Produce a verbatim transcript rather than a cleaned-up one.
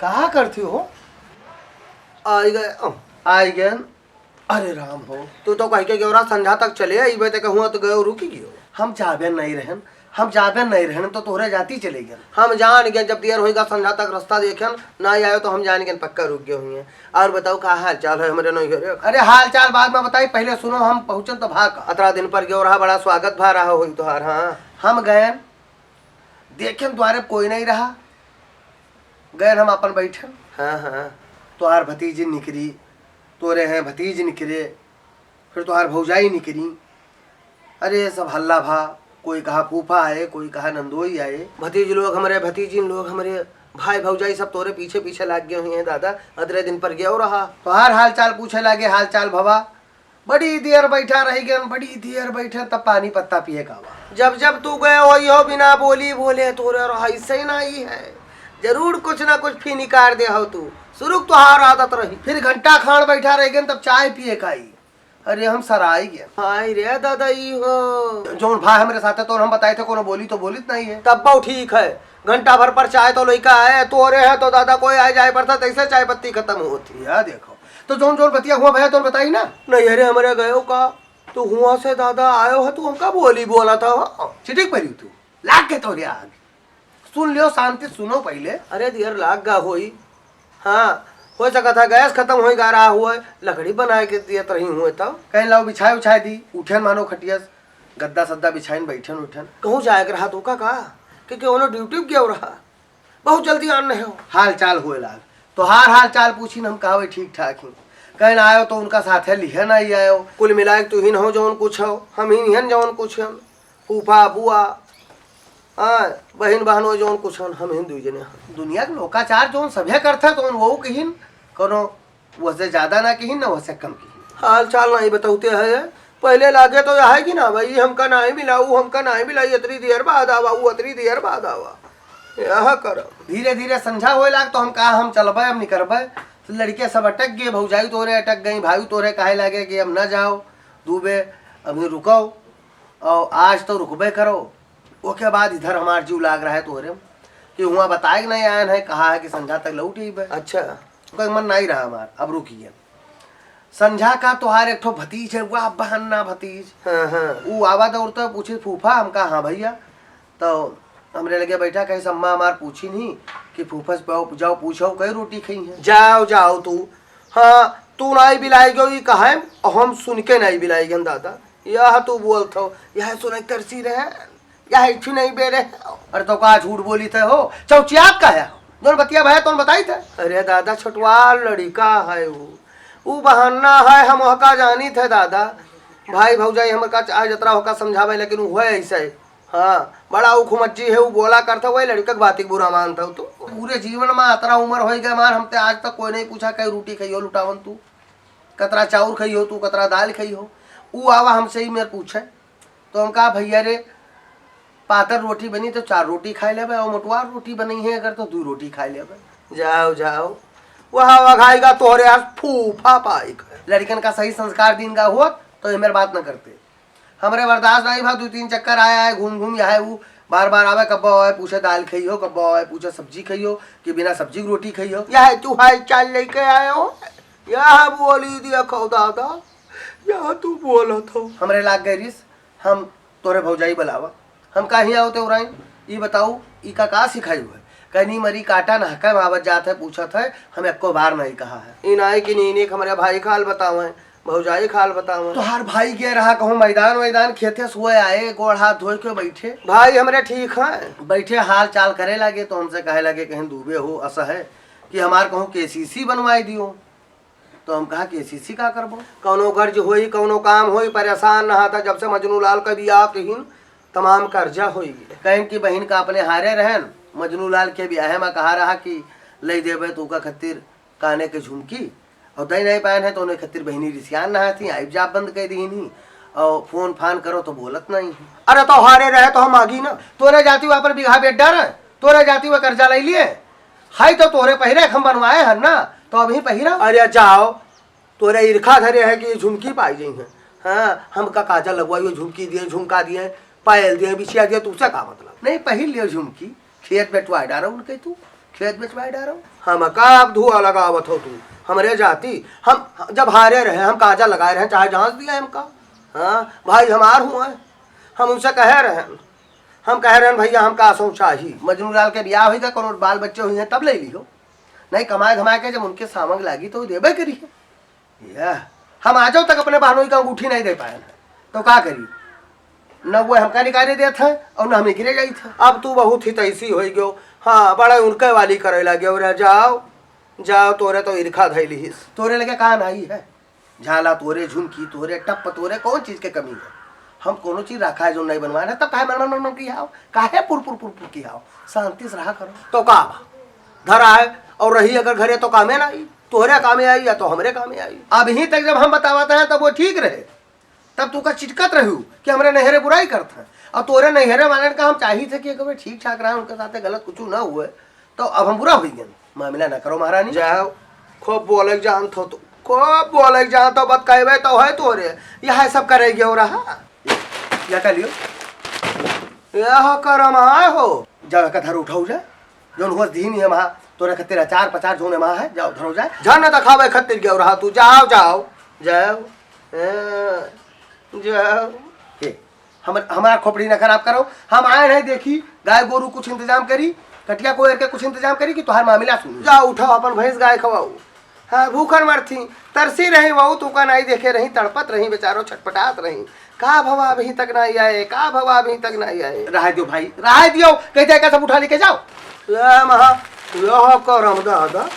कहा करती हो? आई गए, अ, आई गए। अरे राम हो, तू तो कह के गयो रहा संझा तक चले आइबे, ते कहूँ तो गयो रुकी गयो। हम जाबे नहीं रहन, हम जाबे नहीं रहन तो तोहरे जाती चले गए। हम जान गए जब देर होइगा संझा तक रास्ता देखेन, ना आयो तो हम जान गए पक्का रुक गए हुए। और बताओ का हाल चाल है हमरे नैहरे? अरे हाल चाल बाद में बताई, पहले सुनो हम पहुँचन तो भा का। अतरा दिन पर गयो रहा, बड़ा स्वागत भा रहा होई तोहार। हाँ, हम गए देखेन द्वारे कोई नहीं रहा, गए हम अपन बैठन। हाँ, हाँ। तोहार भतीजी निकरी, तोरे हैं भतीज निकरे, फिर तोहार भौजाई निकरी। अरे सब हल्ला भा, कोई कहा फूफा आए, कोई कहा नंदोई आए। भतीज लोग हमरे, भतीजिन लोग हमरे, भाई भौजाई सब तोरे पीछे पीछे लाग गए हुए हैं दादा। अतरे दिन पर गयो रहा। तोहार हाल चाल पूछे लागे, हाल चाल भवा। बड़ी देर बैठा रह गए, बड़ी देर बैठे, तब पानी पत्ता पिए का आवा। जब जब तू गए हो यो बिना बोली बोले तोरे रहा, ऐसे ही नहीं है, जरूर कुछ ना कुछ फिर निकाल दे हो तू। शुरू तोहार आदत रही। फिर घंटा खान बैठा रह गए, तब चाय पिए का आई। अरे हम सराई गए। हाय रे दादा, ई हो। जौन भा हमरे साथे तो हम बताए थे, कोनो बोली तो बोलित नहीं है। तब बहुत ठीक है, घंटा भर पर चाय तो लइका आए, तोरे है तो दादा कोई आए जाए पड़ता, तैसे चाय पत्ती खत्म होती। या देखो, तो जौन जौन बतिया हुआ भैया, तौन बताई ना। नहीं, अरे हमरे गयो का, तो हुआ से दादा आयो है, तू हमका बोली बोला था, हाँ। चिटिक परी तू, लाग के तोरे आग। सुन लियो, शांति सुनो पहले। अरे देर लाग गा होई। हाँ, हो सकत है गैस खत्म होई गा रहा हुआ, लकड़ी बनाए के दियत रही हुए तब। कहीं लाओ बिछाए उछाए दी, उठेन मानो खटियस, गद्दा सद्दा बिछाइन बैठेन उठेन। कहूँ जाए के रहा तो का, का? कि केवनो ड्यूटी पे गयो रहा, बहुत जल्दी आन नहीं हो। हाल चाल हुए लाग, तोहार हाल चाल पूछी न, हम कहा वही ठीक ठाक ही। कहीं आयो तो उनका साथे लिहे नहीं आयो। कुल मिलाए के तू ही न हो जौन कुछ हो, हम ही निहन जौन कुछ हन। फूफा, बुआ, हाँ, बहिन बहनो जौन कुछ हन, हम ही दुई जने हन। दुनिया के लोकाचार जौन सभे करथे तो वो कहिन, कोनो वहसे ज्यादा ना कहिन, ना वहसे कम कहिन। हाल चाल नहीं बताउते है, पहले लागे तो यह है कि ना भाई, हमका नहीं मिला, वो हमका नहीं मिला, ये अतरी देर बाद आवा, वो अतरी देर बाद आवा, यह कर। धीरे धीरे संझा होए लाग तो हम कहा हम चलबे, हम निकरबे। तो लड़के सब अटक गए, भौजाई तोरे अटक गई, भाई तोरे कहे लगे कि अब ना जाओ, दुबे अभी रुको, और आज तो रुकबे करो। ओके बाद इधर हमार जीव लाग रहा है तोरे कि हुआ बताए के नहीं आयन है, कहा है कि संझा तक लौट अइबे। अच्छा। कोई मन नहीं रहा हमार, अब रुकिए। संझा का तोहार एक ठो भतीज है, वाह बहन्ना भतीज। हाँ, हाँ। ऊ आवा दौड़ता पूछे, "फूफा?" हम कहा, "हाँ भैया।" तो हमरे लगे बैठा, कहे, "सम्मा हमार पूछी नहीं कि फूफा से पाओ, जाओ पूछो, कई रोटी खाई है?" जाओ, जाओ तू। हाँ, तू नाई बिलाई गयो, ई कहे, और हम सुन के नाई बिलाई गन दादा। यह तू बोलत हो, यह सुन तरसी रहे, यह इच्छू नहीं बे रहे। अरे तो का झूठ बोली थे हो, चौचियात का है? जौन बतिया भया, तौन बताई थे। अरे दादा, छोटवा लड़िका है ऊ, ऊ बहाना है, हम ओहका जानी थे दादा। भाई भौजाई हमर का चाहे जतरा होका समझावे, लेकिन ऊ है ऐसे। हाँ, बड़ा उखमज्जी है, ऊ बोला करता, वही लड़िका के बात के बुरा मानता हूँ तू। पूरे जीवन में अतरा उम्र होई गए मार, हम ते आज तक कोई नहीं पूछा, कई रोटी खाइयो लुटावन तू, कतरा चाउर खाइयो तू, कतरा दाल खाइयो। ऊ आवा हमसे ही मेर पूछे, तो हम कहा, "भैया रे, पातर रोटी बनी तो चार रोटी खाए लेबे, और मोटवार रोटी बनी है अगर तो दू रोटी खाए लेबे।" जाओ, जाओ, वहाँ वघाई का तोहरे आज फूफा पाई का। लड़कन का सही संस्कार दीन का होत तो ये मेरे बात न करते। हमरे बर्दाश्त नहीं भा, दू तीन चक्कर आए आए घूम घूम यह है वो, बार बार आवे, कब्बो आवे पूछे दाल खाइयो, कब्बो आवे पूछे सब्जी खाइयो कि बिना सब्जी की रोटी खाइयो। यह तू हाई चाल लेके आए हो, यह बोली दिया खो दादा, यह तू बोलत हो। हमरे लाग गए रिस, हम तोरे भौजाई बुलावा। हम कहा, "हियाँ आओ ते उराइन, ई बताऊ, ई का, का सिखाई हुए?" कहनी, "मरी काटा नहका में आवत जात है, पूछत है, हम एको बार नहीं कहा है।" ई नाई कि नीने के हमरे भाई खाल बतावे, भौजाई खाल बतावे। तोहार भाई गए रहा कहूँ मैदान वैदान, खेते से हुए आए, गोड़ हाथ धोए के बैठे। भाई हमरे ठीक हैं। बैठे हाल चाल करे लगे तो हमसे कहे लगे, "कहीं डूबे हो, अस है कि हमार कहूँ केसीसी बनवाई दियो।" तो हम कहा, "केसीसी का करबो?" कौनो गर्ज होई, कौनो काम होई, परेशान रहा था। जब से मजनू लाल का बियाह किहिन, तमाम कर्जा होई गए। कहें कि बहिन का अपने हारे रहन, मजनू लाल के बियाहे में कहा रहा कि ले देबे तो का खातिर काने के झुमकी, और दे नहीं पाए हैं तो उन्हें खातिर बहिनी रिसियान रहा थी, आइब जाब बंद कर दी नहीं, और फोन फान करो तो बोलत नहीं है। अरे तो हारे रहे तो हम आगी ना। तोरे जाती हुआ पर बीघा बेटा रहे, तोरे जाती हुआ कर्जा ले लिए, हाई तो तोरे पहिरे हम बनवाए हन ना, तो अभी पहिरा। अरे जाओ, तोरे ईर्खा धरे है कि ये झुमकी पाई गई है। हाँ, हमका काजल लगवाई, ये झुमकी दिए, झुमका दिए, पायल दिए, बिछिया दिए, तुझसे का मतलब? नहीं, पहिर लियो झुमकी, खेत में टुआ डारो उनके तू। खेत बेचवाए डारो। हम का अब धुआँ लगावत हो तू? हमरे जाति, हम जब हारे रहे, हम काजर लगाए रहे, चाहे जाँच दिया हमका। हाँ, भाई हमार हुआ है, हम उनसे कहे रहे, हम कहे रहे, "भैया, हमका असों चाही।" मजनू लाल के बियाह होई का, कोनो बाल बच्चे हुई हैं, तब ले लियो। नहीं, कमाए धमाए के जब उनके सामग लागी, तो देबे करी है। यह, हम आजो तक अपने बहनोई का अंगूठी नहीं दे पाए हैं, तो का करी? न वो हमका निकाले देत है और न हम एकरे जाइत है। अब तू बहुत हितैषी होई गयो। हाँ, बड़ा उनके वाली करे लगे। और जाओ, जाओ, तोरे तो ईर्खा धैली हिस। तोरे लगे का नाई है? झाला तोरे, झुमकी तोरे, टप्प तोरे, कौन चीज के कमी है? हम कोनो चीज रखा है जो नहीं बनवाना है, तब काहे मन मन मन मन की आओ? काहे पुर पुर पुर पुर की आओ? शांति से रहा करो। तो का बा? धरा है और रही अगर घरे तो कामे ना आई, तोहरे कामे आई या तो हमरे कामे आई। अभी तक जब हम बतावत हैं तब वो ठीक रहे, तब तू का चिटकत रहू कि हमरे नैहरे बुराई करत हैं। और तोरे नैहरे वालन का हम चाहित है कि एक बेर ठीक ठाक रहा, उनके साथे गलत कुछ ना हुए। तो अब हम बुरा हुई गए, मामला ना करो महारानी। जाओ, खूब बोले के जानत हो तू, खूब बोले के जानत हो, बतकैबे तो है तोरे, यह सब करे गयो रहा। या का लियो? यह करम आए हो। जाओ, एका धर उठाओ जा, जौन हुआ दीन है महा, तोरे खातिर अचार पचार जौन है महा है, जाओ धरो जाए। झन दिखावे खातिर गयो रहा तू, जाओ, जाओ, जाओ, ए, जाओ। ए, हमर, हमार खोपड़ी ना खराब करो, हम आए नहीं देखी, गाय गोरू कुछ इंतजाम करी, कटिया कोयर के कुछ इंतजाम करी कि तोहार मामला सुनी। जाओ उठाओ अपन भैंस गाय खवाओ। हाँ, भूखन मरथी, तरसी रही वहू, तू का नाई देखे रही, तड़पत रही बेचारो, छटपटात रही। का भवा अभी तक नाई आए, का भवा अभी तक नाई आए? रहा दियो भाई, रहा दियो, कह जाए का सब उठा लेके जाओ। ए महा, यह करम दादा,